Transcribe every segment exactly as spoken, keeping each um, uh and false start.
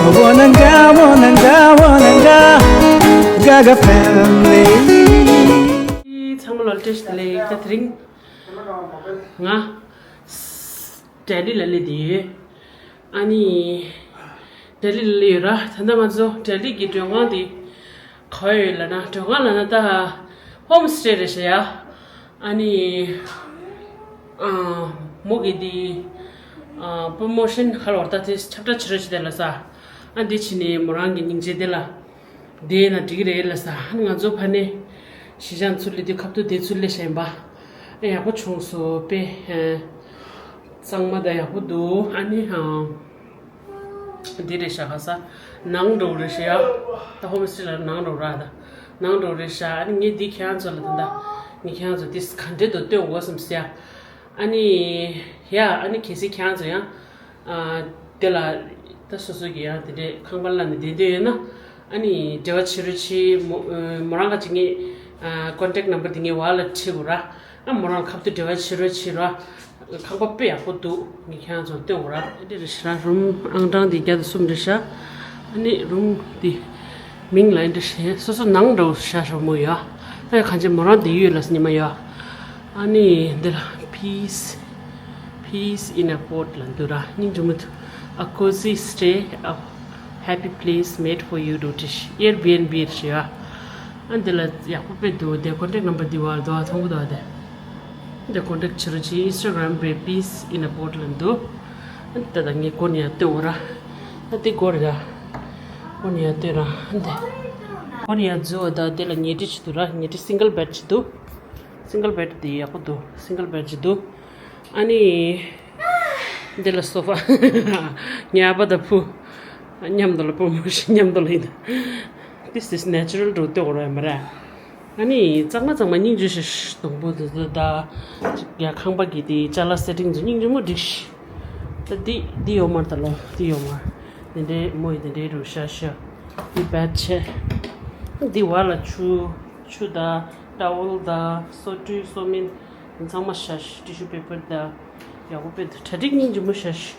Wananga, wananga, wananga, Gaga family. ཚང་མ་ལ་བཀྲ་ཤིས་བདེ་ལེགས། ད་དེ་རིང་ང་ལྡི་ལི་ལ་སླེབས་བསྡད་ཡོད། ཨ་ནི་ལྡི་ལི་ལ་སླེབས་ཡོད་ར། ད་ལྟ་ང་ཚོ་ལྡི་ལི་གི་མགྲོན་ཁང་དེ་ག་པར་ཡོད་ལབ་ན། མགྲོན་ཁང་ལབ་ན་ད་ཧོམ་སི་ཊེ་རེད་ཤག་ཡ། ཨ་ནི་ཨ་མོ་གི་དེ་ཨ་པོ་རོ་མོ་ཤན་ག་རེ་ལབ་དགོས་རེད། ད་དེ་ཁྱབ་བསྒྲགས་བྱེད་རོགས་བྱེད་དེ་ལབ་ས། ཨ་འདི་བྱས་ནས་མོ་རང་གི་སྙིང་རྗེ་དེ་ལ་བསྡད་ན་འགྲིག་གི་རེད་ལབ་ས། ཨ་ནི་ང་ཚོ་ཕ་ནས་གཞིས་ཆགས་ཚུར་སླེབས་དུས་ཁ་ཐུག་དེ་ཚུར་སླེབས་བཞག་ཡིན་པ། ཨ་ཡག་པོ་བྱུང་སོང་། དཔེ་ཨ་གཙང་མ་དང་ཡག་པོ་འདུག་ཨ་ནི་ཨ་འདི་རེད་ཤག་ཁ་ས། ནང་འགྲོ་རེད་ཤག་ཡ། ད་ཧོམ་སི་ཊེ་ལ་ནང་འགྲོ་ར། ད་ནང་འགྲོ་རེད་ཤག་ཨ་ནི་ངས་འདི་ཁྱེད་རང་ཚོ་ལ་ད་ལྟ་ངས་ཁྱེད་རང་ཚོ་འདི་ག་འདྲས་འདུག་སྟོན་དགོས་བསམ་སོང་ཡ། ཨ་ནི་ཡ། ཨ་ནི་གལ་སྲིད་ཁྱེད་རང་ཚོ་ཡང་ཨ་དེ་ལ་ད་སོ་སོ་གི་ཡང་དེ་འདྲས་ཁང་པ་གླ་ནས་བསྡད་འདོད་ཡོད་ན། ཨ་ནི་འབྲེལ་བ་བྱེད་རོགས་བྱེད། མོ་ཨ་མོ་རང་ག་ཅིག་ངས་ཨ་ཀོན་ཊེག་ནམ་བར་དེ་ངས་བར་ལ་བྲིས་དགོས་ར། ཨ་མོ་རང་ཁ་ཐུག་འབྲེལ་བ་བྱེད་རོགས་བྱེད་ར། ཁང་པ་དཔེ་ཡག་པོ་འདུག་ངས་ཁྱེད་རང་ཚོར་སྟོན་དགོས་ར། ཨ་འདི་རེད་ཤག་ར། རུམ་ཨང་གྲངས་དེ་བརྒྱ་དང་གསུམ་རེད་ཤག་ཨ་ནི་རུམ་དེ་མིང་ལ་ཨ་འདི་བྱས། སོ་སོ་ནང་འགྲོ་ཤག་ཤག་མོ་ཡ། ཨ་གང་ཅི་མོ་རང་བསྡད་ཡོད་ལབ་སོང་ཉི་མ་ཡ། ཨ་ནི་འདི་ལ་Peace, peace in a pot ལབ་འདུག་ར། སྙིང་རྗེ་མོ་འདུག A cozy stay, a happy place made for you འདུག་ཅི། Airbnb རེད་ཤག་ཨ་འདི་ལ་ཡག་པོ་དཔེ་འདུག་དེ་ཀོན་ཊེག་ནམ་བར་འདི་བར་འདུག་མཐོང་གི་འདུག་དེ། འདི་ཀོན་ཊེག་བྱེད་རོགས་བྱེད། Instagram པའི་Peace in a pot ལབ་འདུག་ཨ་ནི་ད་ལྟ་ངས་སྒོ་ནས་ཡར་ལྟོས་འོ་ར། ཨ་འདི་སྒོ་རེད་ར། སྒོ་ནས་ཡར་ལྟོས་ར། ཨ་འདི་སྒོ་ནས་ཡར་འཛུལ་བ་དང་དེ་ལ་ཉལ་ཁྲི་ཅིག་འདུག་ར། ཉལ་ཁྲི་single bed ཅིག་འདུག single bed དེ་ཡག་པོ་འདུག single bed ཅིག་འདུག་ཨ་ནི་འདི་ལ་sofa། ངའི་ཨ་ཕ་དང་བུ་མཉམ་དུ་ལ། བུ་མོ་ཞིག་མཉམ་དུ་ལ་ཡིན། This is natural འགྲོ་ལྟོས་འོ་ར་མ་ར། ཨ་ནི་གཙང་མ་གཙང་མ་སྙིང་རྗེ་ཤག་སྡོང་པོ་འདི་ཚོ་ད་ཅིག་ཡ། ཁང་པ་གི་དེ་ཅ་ལག་སེ་ཊིང་ཚོ་སྙིང་རྗེ་མོ་འགྲིག་ཤག་ད་འདི་འདི་ཡོད་མ་རེད། ད་ལོ་འདི་ཡོད་མ་རེད། འདི་འདྲའི་མོ་ཡི་འདི་འདྲའི་རུ་ཤག་ཤག་འདི་བེཌ་བྱས། འདི་བར་ལ་ཆུ་ཆུ་དང་ཊ་ཝལ་དང་སོ་བཀྲུའི་སོ་སྨན་འདི་ཚང་མ་ཤག་ཤག་ཊི་ཤུ་པེ་པར་དང་ཡག་པོ་དཔེ་འདུག་གྲ་སྒྲིག་སྙིང་རྗེ་མོ་ཤག་ཤག་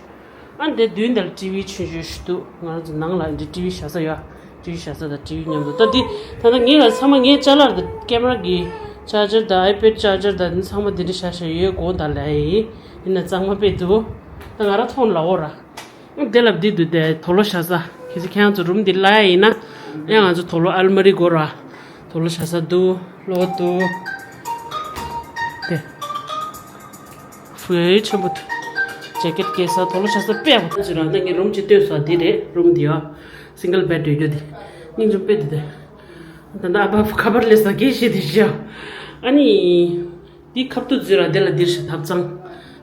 ཨ་འདི་མདུན་དེར་ཊི་ཝི་ཆུང་ཆུང་ཞིག་འདུག་ང་རང་ཚོ་ནང་ལ་འདི་ཊི་ཝི་བཞག་ས་ཡོད། ཊི་ཝི་བཞག་ས་དང་ཊི་ཝི་མཉམ་དུ། ད་འདི་ད་ལྟ་ངའི་ལ་ཚང་མ་ངའི་ཅ་ལག་དང་ཀེམ་ར་གི་ཅར་ཇར་དང་ཨའི་པེཌ་ཅར་ཇར་དང་འདི་ཚང་མ་འདི་འདྲ་བཞག་བཞག་ཡོད། དགོངས་དག་ལབ་ཡིན། ཡིན་ན་གཙང་མ་དཔེ་འདུག་ད་ང་རང་མཐོང་ལ་འོ་ར། ཨ་འདི་ལ་འདི་འདུག་དེ་དུག་ལོག་བཞག་ས། གལ་སྲིད་ཁྱེད་རང་ཚོ་རུམ་འདི་གླ་ཡ་ཡིན་ན། ཡང་ང་ཚོ་དུག་ལོག་ཨལ་མ་རི་དགོས་ར། དུག་ལོག་བཞག་ས་འདུག་ལོག་འདུག་དེ། ཧྥུའེ་ཆེན་པོ་འདུག་ཇེ་ཀེཊ་སྐྱེལ་ས། དུག་ལོག་བཞག་ས་དཔེ་ཡག་པོ་འདུག་ཅི་ར། ད་ངས་རུམ་གཅིག་བཏོན་སོང་། འདི་རེད་རུམ་འདི་ཡ། སིང་གལ་བེཌ་ཡོད་རྒྱུ་འདི། སྙིང་རྗེ་པོ་དཔེ་འདུག་དེ། ད་ལྟ་ཨ་ཕ་ཁ་པར་སླེབས་ས་གི་ཤེས་དེ་བཞག་ཨ་ནི། འདི་ཁ་ཐུག་འཛུལ་ར། དེ་ལ་འདིར་ཤག་ཐབ་ཚང་།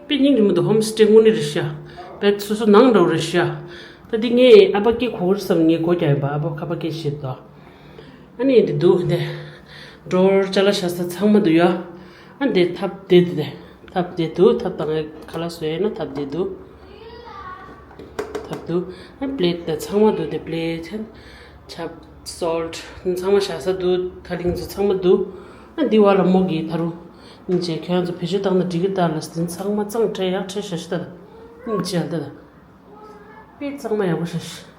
དཔེ་སྙིང་རྗེ་མོ་འདུག་ཧོམ་སི་ཊེ་དངོས་གནས་རེད་ཤག་བེཌ་སོ་སོ་ནང་འགྲོ་རེད་ཤག་ད་འདི་ངས་ཨ་ཕ་སྐད་གོ་གི་རེད་བསམ། ངས་གོ་རྒྱག་ཡིན་པ། ཨ་ཕ་ཁ་པར་སྐད་བཤད་དོ། ཨ་ནི་འདི་འདུག་འདི་ཌོར་ཅ་ལག་བཞག་ས་ཚང་མ་འདུག་ཡ། ཨ་འདི་ཐབ་དེ་འདི་ཐབ་དེ་འདུག་ཐབ་དང་ཁ་ལག་བཟོ་ཡས་ན་ཐབ་དེ་འདུག་ཐབ་འདུག་ཨ་པི་ལེཊ་དང་ཚང་མ་འདུག་དེ་པི་ལེཊ་ཆབ་སོལ་ཊི་ཚང་མ་བཞག་ས་འདུག་ཐ་ལིང་ཚོ་ཚང་མ་འདུག་ཨ་འདི་བ་ལ་མོ་གི་ད་རུང་སྙིང་རྗེ། ཁྱོད་རང་ཚོ་བེད་སྤྱོད་བཏང་ན་འགྲིག་གི་ད་ལ་ཟིན། ཚང་མ་གཙང་ཁྲལ་ཡག་ཁྲལ་བཞག་ཤི་ད་ད། སྙིང་རྗེ་ཨ་ད་ད། དཔེ་གཙང་མ་ཡག་པོ་བཞག་ཤི།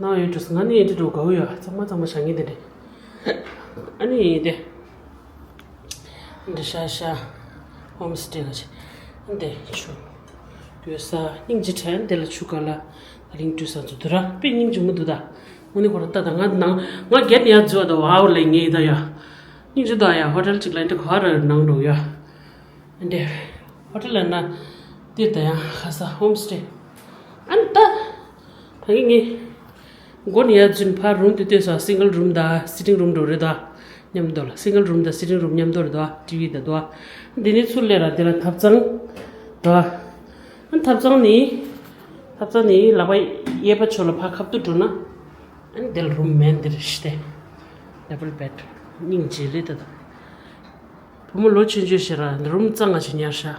ནང་ཡོད་འགྲོ་སོང་། ང་ནི་ཡིན་འགྲོ་དགའ་བོ་ཡོད། གཙང་མ་གཙང་མ་བཞག་ངེས་དེ་འདྲ། ཨ་ནི་ཡིན་དེ། འདི་ཤ་ཤ་ཧོམ་སི་ཊེ་ལ་ཆེ། འདི་ཆུ་དགོས་ས་སྙིང་རྗེ་དྲན། འདི་ལ་ཆུ་ཀ་ལ་ད་རིང་དུས་སང་ཚོ་དུ་ར་དཔེ་སྙིང་རྗེ་མོ་འདུག་ད། དངོས་གནས་ཁོ་ར་ལྟ་ད། ང་ནང་ང་རྒྱབ་ནས་ཡར་འཛུལ་བ་ད་ཝའོ་ལས་ངེས་ད་ཡ། སྙིང་རྗེ་ད་ཡ། ཧོ་ཊེལ་གཅིག་ལ་འདི་ག་ར་ནང་འགྲོ་ཡ། འདི་ཧོ་ཊེལ་ལ་ན་འདིར་ད་ཡ་ཁ་ས་ཧོམ་སི་ཊེ། ཨ་ནི་ད་ད་གི་ངས། སྒོ་ནས་ཡར་འཛུལ་ཕར་རུམ་དེ་ལྟོས་སོང་། སིང་གལ་རུམ་དང་སི་ཊིང་རུམ་འགྲོ་རེད་ད། མཉམ་དུ་ལ་སིང་གལ་རུམ་དང་སི་ཊིང་རུམ་མཉམ་དུ་རེད་ད། ཊི་ཝི་དང་དུ། འདི་ནས་ཚུར་སླེབས་ར་འདི་ལ་ཐབ་ཚང་། དུ། ཨ་ཐབ་ཚང་ནི། ཐབ་ཚང་ནི་ལག་པ་གཡས་པ་ཕྱོགས་ལ་ཕར་ཁ་ཐུག་འགྲོ་ན། ཨ་ནི་འདི་ལ་རུམ་མེད་འདི་རེད་ཤི་ཏེ། ཌབ་བལ་བེཌ། སྙིང་རྗེ་ལེ་ད་ད། བུ་མོ་ལོ་ཆུང་ཆུང་ཞིག་ར་རུམ་གཙང་ང་ཞིག་ཉར་ཤག་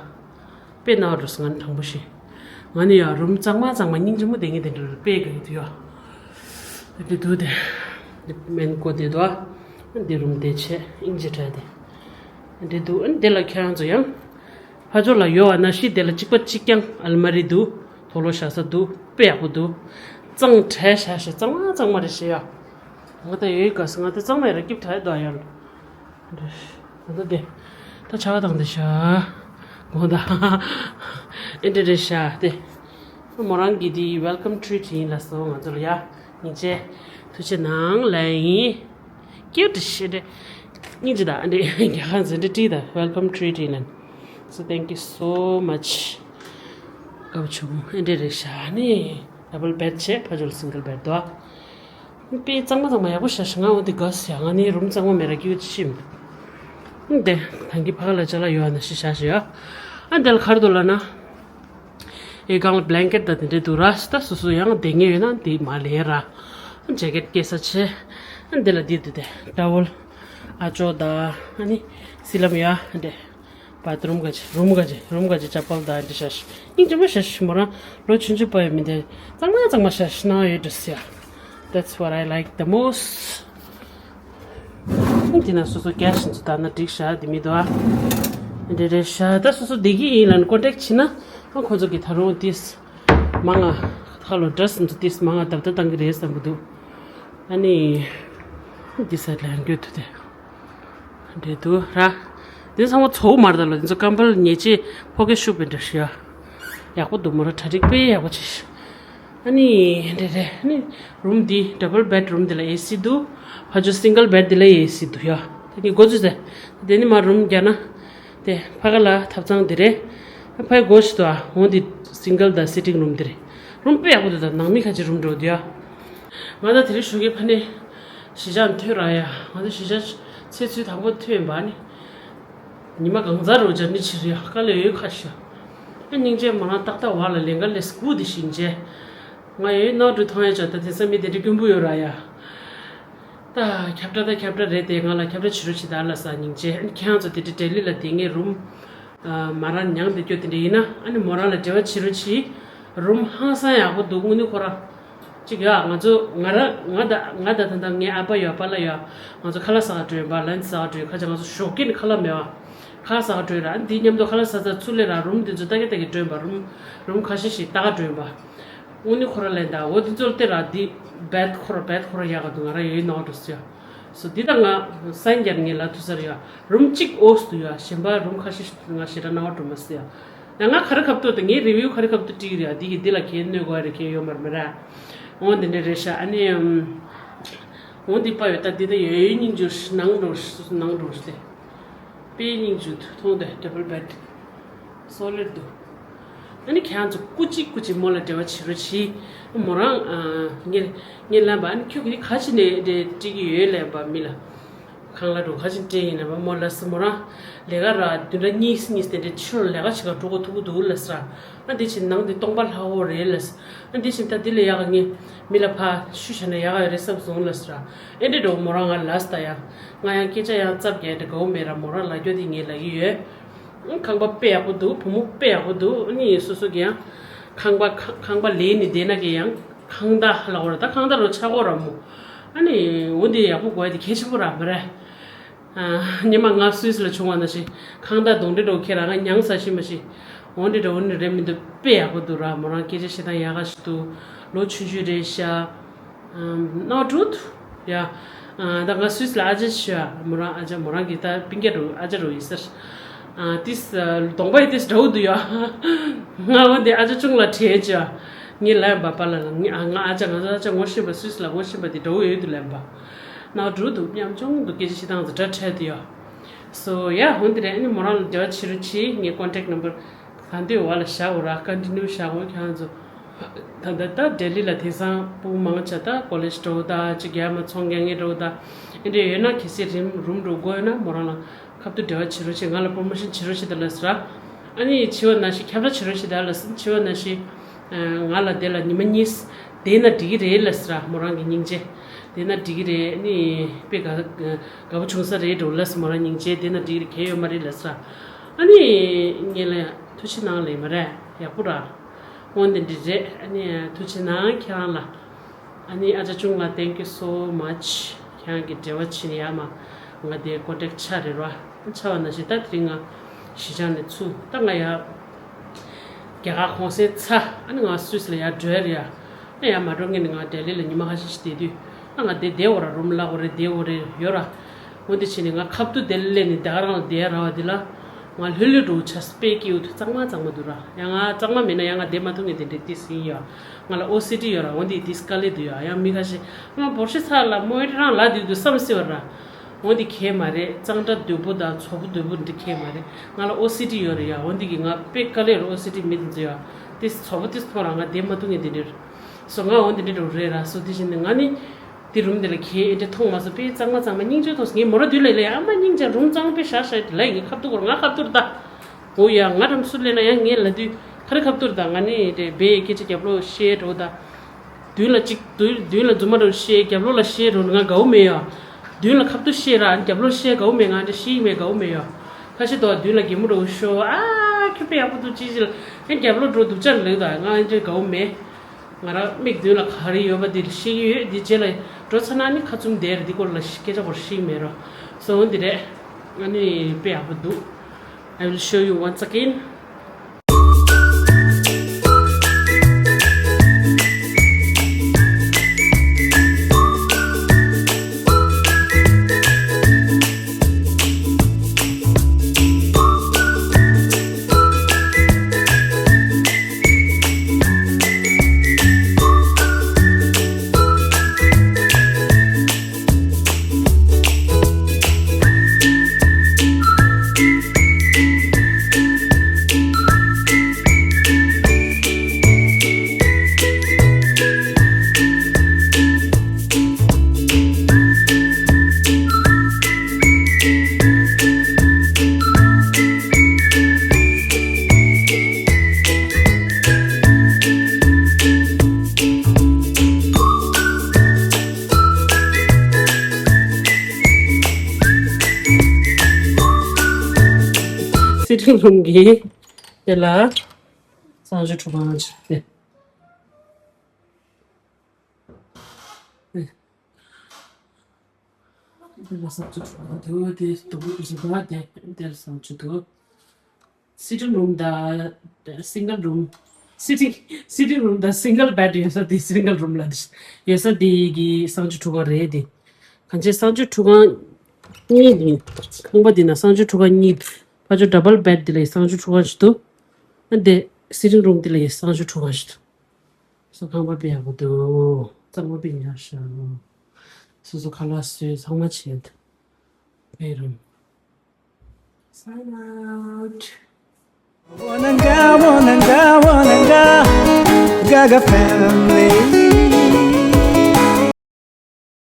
དཔེ་ན་བ་འགྲོ་སོང་། ང་ནི་དྲང་པོ་ཞིག་ང་ནི་ཡ་རུམ་གཙང་མ་གཙང་མ་སྙིང་རྗེ་མོ་དེ་ངས་དེ་འདྲ་དཔེ་ག་ཡི་དུ་ཡ། དེ་དུ་དེ། དེ་མེན་ཀོ་དེ་དུ་ཨ། དེ་རུམ་དེ་ཆེ་སྙིང་རྗེ་དྲན་དེ། དེ་དུ་ཨ་དེ་ལ་ཁྱེད་རང་ཚོ་ཡང་། ཕ་ཇོ་ལ་ཡོད་བ་ན་ཤི་དེ་ལ་གཅིག་པ་གཅིག་རྐྱང་ཨལ་མ་རི་འདུག་དུག་ལོག་བཞག་ས་འདུག་དཔེ་ཡག་པོ་འདུག་གཙང་དྲགས་ཤག་ཤག་གཙང་མ་གཙང་མ་རེད་ཤག་ཡ། ང་ད་ཡོད་ག་སོ་ང་ད་གཙང་མ་རེད་སྐྱིབས་དྲགས་དོ་ཡ། ད་ད་དེ་ད་ཆ་ག་དང་དེ་ཤག་གོང་ད་ཨེ་འདྲ་རེད་ཤག་དེ། མོ་རང་གི་དེ་welcome treat་ཡིན་ལ་སོ་ང་ཚོ་ལ་ཡ། སྙིང་རྗེ། ཐུགས་རྗེ་གནང་ལ་ཡིན། སྐྱིད་དྲི་ཤི་དྲི། སྙིང་རྗེ་དང་ཨ་འདྲེ་རྒྱ་གར་འཛིན་གྲྭ་བྲིས་དང་welcome treat་ཡིན་ལན། So thank you so much། དགའ་བོ་བྱུང་ཨེ་འདྲེ་རེད་ཤག་ནི། Double bed་བྱས་ཕ་ཇོལ་single bed་དོ། པི་གཙང་མ་གཙང་མ་ཡག་པོ་ཤག་ཤག་ང་འོ་དེ་དགའ་སི་ཡ་ང་ནི་རུམ་གཙང་མ་མེད་ར་སྐྱིད་ཅི་ཤིམ། འདེ་ཐང་གི་ཕ་ག་ལ་ཅ་ལག་ཡོད་ན་ཤི་ཤག་ཤི་ཡ། ཨ་འདེ་ལ་གར་དོ་ལ་ན། ཨེ་གང་ལ་blanket་དང་དེ་འདྲས་འདུག་ར་ད་སོ་སོ་ཡང་བསྡད་ངེས་ཡོད་ན་འདི་མ་ལས་ར། jacket་སྐྱེ་ས་ཆེ། འདི་ལ་འདི་འདི་དེ་towel་ཨ་ཅོ་ད་ཨ་ནི་སི་ལམ་ཡ་འདྲེ། bathroom་ག་ཅི་room་ག་ཅི་room་ག་ཅི་ཅ་པལ་ད་འདི་ཤ་ཤི་སྙིང་རྗེ་མོ་ཤ་ཤི་མོ་རང་ལོ་ཆུང་ཆུང་པ་ཡོད་མི་འདི་གཙང་མ་གཙང་མ་ཤ་ཤི་ནང་ཡོད་འདྲ་སི་ཡ། That's what I like the most། དེ་ན་སོ་སོ་རྒྱ་བཞིན་དུ་བཏང་ན་འགྲིག་ཤག་དེ་མི་འདུག་ཨ། འདྲེ་རེ་ཤག་ད་སོ་སོ་བསྡད་ཀྱི་ཡིན་ལ་ནི་contact་བྱེད་ན་ཨ་ཁོ་ཚོ་གི་ད་རུང་ཏིས་མང་ང་ཁ་ལོ་འདྲ་སོ་སོ་ཏིས་མང་ང་བརྡབ་ད་བཏང་གི་རེད་བསམ་གི་འདུག་ཨ་ནི་འདི་ས་ལ་འགྱོད་དུ་དེ་འདྲེ་འདུག་ར། འདི་ཚང་མ་ཚོགས་མར་ད་ལ་འདི་ཚོ་ཀམ་པལ་ཉེ་ཆེ་ཕོ་ཁེ་ཤུབ་པའི་འདྲ་ཤག་ཡག་པོ་འདུག་མོ་ར་གྲ་སྒྲིག་དཔེ་ཡག་པོ་བྱེད་ཤག་ཨ་ནི་རེ་རེ་ཨ་ནི་རུམ་འདི་double bedroom་འདི་ལ་ཨེ་སི་འདུག་ཕ་ཇོ་single bed་འདི་ལ་ཨེ་སི་འདུག་ཡ། ད་ནི་འགོ་ཚུགས་ཟེར། དེ་ནི་མ་རུམ་རྒྱག་ན། དེ་ཕ་ག་ལ་ཐབ་ཚང་འདི་རེད། ཕ་གི་སྒོ་ཞིག་ཏུ་ཨ་འོང་འདི་single་དང་sitting room་འདི་རེད། རུམ་དཔེ་ཡག་པོ་འདུག་ད་ནང་མི་ཁ་ཅིག་རུམ་འགྲོ་འདུག་ཡ། ང་ད་དེ་རིང་ཞོགས་ཀས་ཕ་ནས་གཞིས་ཆགས་ཐོན་ར་ཡ། ང་ད་གཞིས་ཆགས་ཚེ་ཚུལ་དང་པོ་ཐོན་པ་ནི། ཉི་མ་གང་ཚར་རུ་འཇར་ནི་ཕྱིར་ཡ་དཀའ་ལས་ཡོད་ཁ་ཤ། ཨ་སྙིང་རྗེ་མ་རང་ཏག་ཏག་བ་ལ་ལེན་ག་ལས་སྐུ་དེ་ཤིང་རྗེ། ང་ཡོད་ནོར་འགྲུ་ཐོང་ཡ་ཅག་ད་དེ་ས་མི་དེ་འདྲ་རྐུན་པོ་ཡོད་ར་ཡ། ད་ཁྱབ་བསྒྲགས་ད་ཁྱབ་བསྒྲགས་རེད་དེ་ང་ལ་ཁྱབ་བསྒྲགས་བྱེད་རོགས་བྱེད་ད་ལ་ས་སྙིང་རྗེ་ཨ་ཁྱེད་རང་ཚོ་དེ་འདྲ་ལྡི་ལི་ལ་དེ་ངའི་རུམ། མ་རང་མྱང་དེ་སྐྱོ་དེ་འདྲ་ཡིན་ན་ཨ་ནི་མོ་རང་ལ་འབྲེལ་བ་བྱེད་རོགས་བྱེད། རུམ་ཧང་སང་ཡག་པོ་འདུག་དངོས་གནས་ཁོ་རང་། ཅིག་ཡ་ང་ཚོ་ང་ར་ང་ད་ང་ད་ད་ད་ངའི་ཨ་ཕ་ཡོད་པ་ལ་ཡོད། ང་ཚོ་ཁ་ལག་ཟ་ག་འགྲོ་ཡིན་པ་ལན་ཟ་ག་འགྲོ་ཡིན་ཁ་ཅིག་ང་ཚོ་ཞོགས་ཀས་ནས་ཁ་ལག་མེད་པ། ཁ་ལག་ཟ་ག་འགྲོ་ཡིན་ར་འདི་མཉམ་དུ་ཁ་ལག་ཟ་ཟ་ཚུར་ལས་ར་རུམ་འདི་ཚོ་ལྟ་གི་ལྟ་གི་འགྲོ་ཡིན་པ་རུམ་རུམ་ཁ་ཤས་ཤིག་ལྟ་ག་འགྲོ་ཡིན་པ། དངོས་གནས་ཁོ་ར་ལན་ད་འོ་འདི་ཚོ་ལྟེ་ར་འདི་བེད་ཁོ་ར་བེད་ཁོ་ར་ཡག་ག་འདུག་ང་ར་ཡོད་ནོ་འགྲོ་སི་ཡ། སོ་འདི་ད་ང་སན་རྒྱབ་ངས་ལ་ཐུ་སར་ཡ། རུམ་གཅིག་ཨོས་དུ་ཡ་གཞན་པ་རུམ་ཁ་ཤས་ཤིག་ང་ཞེ་དྲག་ནང་འགྲོ་མ་སི་ཡ། ཡང་ང་ག་རེ་ཁབ་ཏོ་དང་ངའི་རི་བིའུ་ག་རེ་ཁབ་ཏོ་བྲིས་རེད་ཨ་འདི་གི་འདི་ལ་ཁྱེད་གནོད་དགོས་རེད་ཁྱེད་ཡོད་མར་མི་ར། འོང་འདི་འདྲ་རེད་ཤག་ཨ་ནི། འོང་འདི་པ་ཡོད་ད་འདི་ད་ཡོད་ཡོད་སྙིང་རྗེ་ནང་འགྲོ་ནང་འགྲོ་སྟེ། པའི་སྙིང་རྗེ་མཐོང་དེ་double bed། སོ་ལེར་འདུག་ཨ་ནི་ཁྱེད་རང་ཚོ་སྐུ་གཅིག་སྐུ་གཅིག་མོ་ལ་འབྲེལ་བ་བྱེད་རོགས་གྱིས། མོ་རང་ངེད་ངེད་ལབ་པ་ཨ་ནི་ཁྱོད་ཀྱིས་ག་ཅི་ནས་འདྲེ་སྤྲད་ཀྱི་ཡོད་ལབ་པ་མི་ལ། ཁང་གླ་འགྲོ་ག་ཅིག་སྤྲད་ཡིན་ལབ་པ་མོ་ལ་སི་མོ་རང་ལས་ཀ་ར་བདུན་ཕྲག་གཉིས་གཉིས་དེ་འདྲའི་ཕྱི་ལོགས་ལས་ཀ་བྱེད་ག་འགྲོ་གོ་ཐུབ་ཀྱི་འདུག་ལ་སི་ར། ཨ་འདི་ཕྱིན་ནང་འདི་སྟོང་པ་ལྷག་འོ་རེད་ལ་སི། ཨ་འདི་ཕྱིན་ད་འདི་ལས་ཡག་ག་ངས་མི་ལ་ཕ་ཤུ་བྱས་ན་ཡག་ག་ཡོད་རེད་བསམ་སོང་ལ་སི་ར། ཨེ་འདྲེ་འགྲོ་མོ་རང་ང་ལ་སི་ད་ཡ། ང་ཡང་སྐད་ཆ་ཡང་རྩབ་རྒྱག་འདྲ་དགའ་བོ་མེད་ར་མོ་རང་ལ་རྒྱོ་དེ་ངས་ལ་གི་ཡོད། ཨ་ཁང་པ་དཔེ་ཡག་པོ་འདུག་བུ་མོ་དཔེ་ཡག་པོ་འདུག་ཨ་ནི་སོ་སོ་གི་ཡང་། ཁང་པ་ཁང་ཁང་པ་ལས་ནི་བསྡད་ན་གི་ཡང་ཁང་བདག་ལ་འོ་ར་ད་ཁང་བདག་རོ་ཆག་གོ་ར་མོ། ཨ་ནི་འོ་འདི་ཡག་པོ་དགོས་དེ་གལ་ཆེན་པོ་ར་མ་རེད། ཉི་མ་ང་སུད་སི་ལ་བྱུང་བ་ན་ཞིག་ཁང་བདག་གདོང་འདྲེ་འགྲོ་ཁྱེད་རང་ང་མྱང་ས་ཤི་མ་ཤི། འོ་འདྲེ་འགྲོ་འོ་འདྲེ་རེད་མི་འདུག་དཔེ་ཡག་པོ་འདུག་ར་མོ་རང་སྐད་ཆ་བཤད་སྟངས་ཡག་ག་ཞིག་འདུག་ལོ་ཆུང་ཆུང་རེད་ཤག་ནོ་ཀྲུ་ཐུ། ཡ། ད་ང་སུད་སི་ལ་ཨ་ཅག་ཤི་ཡ་མོ་རང་ཨ་ཅག་མོ་རང་གི་ད་སྤུན་ཀྱག་རུ་ཨ་ཅག་རུ་ཡིན་ཟེར། ཏིས་གདོང་པ་ཡི་ཏིས་འདྲ་བོ་འདུག་ཡ། ང་འོ་འདི་ཨ་ཅག་ཆུང་ལ་དྲན་ཅི་ཡ། ངའི་ལ་ཡ་འབའ་པ་ལ་ལ་ང་ང་ཨ་ཅག་ང་ཚོ་ཨ་ཅག་ངོ་ཤེས་པ་སུད་སི་ལ་ངོ་ཤེས་པ་འདི་འདྲ་བོ་ཡོད་འདུག་ལ་ཡ་འབའ། ནག་འབྲུ་འདུག་ཉམ་ཆུང་འདུག་སྐད་ཆ་བཤད་སྟངས་ཚོ་འདྲ་འཕྲད་དུ་ཡོད། སོ་ཡ་འོན་ཏེ་རེད་ཨ་ནི་མོ་རང་ལ་འབྲེལ་བ་བྱེད་རོགས་གྱིས་ངའི་ཀོན་ཊེག་ནམ་བར་ག་འདོད་བ་ལ་བཞག་འོ་ར་ཀོན་ཊི་ནིའུ་བཞག་འོ་ཁྱེད་རང་ཚོ། ད་ལྟ་ད་ལྡི་ལི་ལ་དེང་སང་ཕྲུ་གུ་མང་ཆེ་ད་ཀོ་ལེཇ་འགྲོ་ད་ཅིག་རྒྱ་མ་ཚོང་རྒྱག་ངེས་འགྲོ་ད་ཨེ་འདྲ་ཡོད་ན་གལ་སྲིད་རིམ་རུམ་འགྲོ་དགོས་ཡོད་ན་མོ་རང་ལ་ཁ་ཐུག་འབྲེལ་བ་བྱེད་རོགས་བྱེད་ང་ལ་པོ་རོ་མོ་ཤོན་བྱེད་རོགས་བྱེད་ད་ལ་ཟེར་ར། ཨ་ནི་བྱེད་བ་ན་ཞིག་ཁྱབ་བསྒྲགས་བྱེད་རོགས་བྱེད་ད་ལ་ཟེར་བྱེད་བ་ན་ཞིག་ང་ལ་དེ་ལ་ཉི་མ་གཉིས། དེ་ན་འགྲིག་གི་རེད་ལ་ཟེར་ར་མོ་རང་གི་སྙིང་རྗེ། དེ་ན་འགྲིག་གི་རེད་ནི། དཔེ་དགའ་དགའ་པོ་བྱུང་ས་རེད་འགྲོ་ལ་ཟེར་མོ་རང་སྙིང་རྗེ་དེ་ན་འགྲིག་གི་རེད་གལ་ཡོད་མ་རེད་ལ་ཟེར་ར། ཨ་ནི་ངས་ལ་ཡང་ཐུགས་རྗེ་གནང་ལེ་མ་རེད་ཡག་པོ་ར། འོན་ཏེ་འདི་རེད་ཨ་ནི་ཐུགས་རྗེ་གནང་ཁྱེད་རང་ལ། ཨ་ནི་ཨ་ཅག་ཆུང་ལ་thank you so much། ཁྱེད་རང་གི་འབྲེལ་བ་བྱེད་ཡ་མ་ང་དེ་ཀོན་ཊེག་ཆ་རེད་ར། ཆ་བ་ན་ཞེ་ད་དེ་རིང་ང་གཞིས་ཆགས་ནས་ཚུར་ད་ང་ཡ། རྒྱ་གར་གུང་སེང་ཚར་ཨ་ནི་ང་སུད་སི་ལ་ཡར་འགྲོ་ཡ་རེད་ཡ། ཨེ་ཡ་མ་འགྲོ་ངས་ནི་ང་ལྡི་ལི་ལ་ཉི་མ་ཁ་ཤས་ཤིག་བསྡད་དུས་ཨ་ང་བསྡད་བསྡད་འོ་ར་རུམ་ལ་འོ་རེ་བསྡད་འོ་རེ་ཡོད་ར། འོ་འདི་བྱས་ནས་ང་ཁ་བཏུ་དེ་ལ་སླེབས་ནས་ད་ག་རང་ལ་བསྡད་ར་བ་འདི་ལ་ང་ལྷོད་ལྷོད་འགྲོ་ཆ་སྤེ་ཀི་འུ་ཐུ་གཙང་མ་གཙང་མ་འདུག་ར། ཡང་ང་གཙང་མ་མེད་ན་ཡང་ང་བསྡད་མ་ཐུབ་ངས་དེ་འདྲས་ཏིས་ཡིན་ཡ། ང་ལ་ཨོ་སི་ཏི་ཡོད་ར། འོ་འདི་ཏིས་དཀའ་ལས་འདུག་ཡ། ཡང་མི་ཁ་ཤས་ང་བོར་ཤི་ཚ་ལ་མོ་ཨེ་རང་ལ་འདུག་འདུག་བསམ་སྲིད་བ་ར། འོ་འདི་ཁྱད་མ་རེད། གཙང་སྦྲ་དོད་པོ་དང་བཙོག་པོ་དོད་པོ་འདི་ཁྱད་མ་རེད། ང་ལ་ཨོ་སི་ཏི་ཡོད་རེད་ཡ། འོ་འདི་གི་ང་དཔེ་དཀའ་ལས་རེད། ཨོ་སི་ཏི་མི་འདི་ཚོ་ཡ། ཏིས་བཙོག་པོ་ཏིས་མཐོང་ར་ང་བསྡད་མ་ཐུབ་ངས་དེ་འདྲས་རེད། སོ་ང་འོ་འདི་འདྲས་འགྲོ་རེད་ར། སོ་དེ་བཞིན་ནི་ང་ནི། དེ་རུམ་དེ་ལ་ཁྱེད་ཨེ་འདྲ་མཐོང་མ་སོང་པས། གཙང་མ་གཙང་མ་སྙིང་རྗེ་མཐོང་སོང་། ངས་མོ་ར་དུས་ལ་ལས་ཨ་མ་སྙིང་རྗེ་རུམ་གཙང་པོ་བཞག་བཞག་དེ་ལ་ངས་ཁ་བཏུ་སྐོར་ང་ཁ་བཏུ་ར་ད། འོ་ཡ་ང་རམ་སུ་ལས་ན་ཡང་ངས་ལ་དུས་ཁ་རེ་ཁ་བཏུ་ར་ད། ང་ནི་དེ་བེ་སྐད་ཆ་རྒྱབ་ལོགས་བཤད་འགྲོ་ད། མདུན་ལ་གཅིག་མདུན་མདུན་ལ་རྫུན་མ་འགྲོ་བཤད་རྒྱབ་ལོགས་ལ་བཤད་འགྲོ་ང་དགའ་བོ་མེད་ཡ། མདུན་ལ་ཁ་བཏུ་བཤད་ར་རྒྱབ་ལོགས་བཤད་དགའ་བོ་མེད། ང་འདྲ་ཤེས་མེད་དགའ་བོ་མེད་ཡ། ཁ་ཤས་དོ་མདུན་ལ་གད་མོ་འགྲོ་ཤོ་ཨ་ཁྱོད་དཔེ་ཡག་པོ་འདུག་ཅི་ཅི་ལ་ཡང་རྒྱབ་ལོགས་འགྲོ་སྡུག་ཅག་ལེགས་ད། ང་འདྲ་དགའ་བོ་མེད། ང་རང་མིག་མདུན་ལ་ག་རེ་ཡོད་པ་དེ་ཤེས་ཀྱི་ཡོད། དེ་རྗེས་ལ་འགྲོ་ཚར་ན་ནི་ཁ་བཙུམ་བསྡད་རེད། འདི་སྐོར་ལ་སྐད་ཆ་སྐོར་ཤེས་མེད་རོ། སོ་འོ་འདི་རེད། ང་ནི་དཔེ་ཡག་པོ་འདུག I will show you once again. སི་ཊིང་རུམ་གྱི་དེ་ལ་གསང་སྤྱོད་ཁྲུས་ཁང་ཅིག་སྟེ། དེ་ལ་གསང་སྤྱོད་ཁྲུས་ཁང་དེ་འོ་དེ་དུ་བུ་དུ་ཞིག་བ་དེ་དེ་ལ་གསང་སྤྱོད་དུ། Sitting room དང་single room། Sitting sitting room དང་single bed ཡོད་ས་དེ་single room ལ་ཡོད་ས་དེ་གི་གསང་སྤྱོད་ཁྲུས་ཁང་རེད་དེ། གང་ཅི་གསང་སྤྱོད་ཁྲུས་ཁང་གཉིས་ཡིན། ཁང་པ་འདི་ན་གསང་སྤྱོད་ཁྲུས་ཁང་གཉིས། ཕ་ཆོ་double bed འདི་ལ་གསང་སྤྱོད་ཁྲུས་ཁང་ཞིག་འདུག་ཨ་འདི་sitting room འདི་ལ་ཡང་གསང་སྤྱོད་ཁྲུས་ཁང་ཞིག་འདུག་སོ་ཁང་པ་དཔེ་ཡག་པོ་འདུག་གཙང་མ་དཔེ་ཉར་ཤག་སོ་སོ་ཁ་ལག་བཟོས་ཚང་མ་བྱས་འདུག་དཔེ་རུང་། Sign out. Wananga, wananga, wananga, Gaga family.